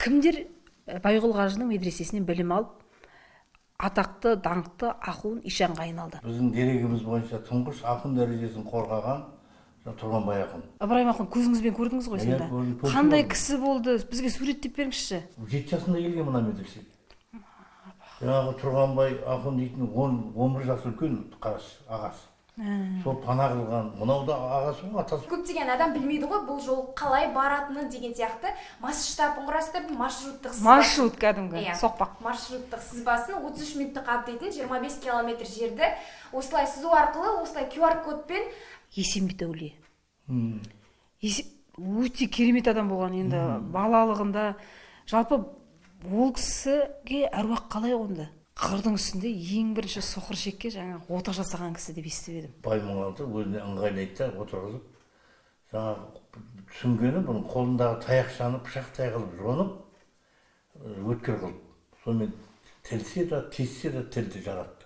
Кімдер Байғұл қажының медресесінен білім алып, атақты, даңқты ахун ишанға айналды? Біздің дерегіміз бойынша тұңғыш ахун дәрежесін қорғаған Тұрғанбай ахун. Ыбырайым ахун көзіңізбен көрдіңіз ғой сонда? Қандай кісі болды? Бізге суреттеп беріңізші. 7 жасында келген мына медресеге. Жаңағы Тұрғанбай ахун дейтін 11 жас үлкен ағасы. Сол пана қылған, мынау да ағасы ғой, атасы. Көптеген адам білмейді ғой бұл жол қалай баратынын деген сияқты. Масштабын құрастырып, маршруттық сызбасын. Маршрут кәдімгі, соқпақ. Маршруттық сызбасын 33 минуттық қамтитын 25 километр жерді осылай сызу арқылы, осылай QR кодпен. Есенбек әулие. Өте керемет адам болған енді балалығында. Жалпы ол кісіге әруақ қалай қонды? Қырдың үстінде ең бірінші соқыр шекке жаңағы ота жасаған кісі деп естіп едім. Бай мұңалды өзіне ыңғайлайды да отырғызып, жаңағы түсінгені бұның қолындағы таяқшаны пышақтай қылып жонып, өткір қылып, сонымен тілсе де, тессе де тілді жарады.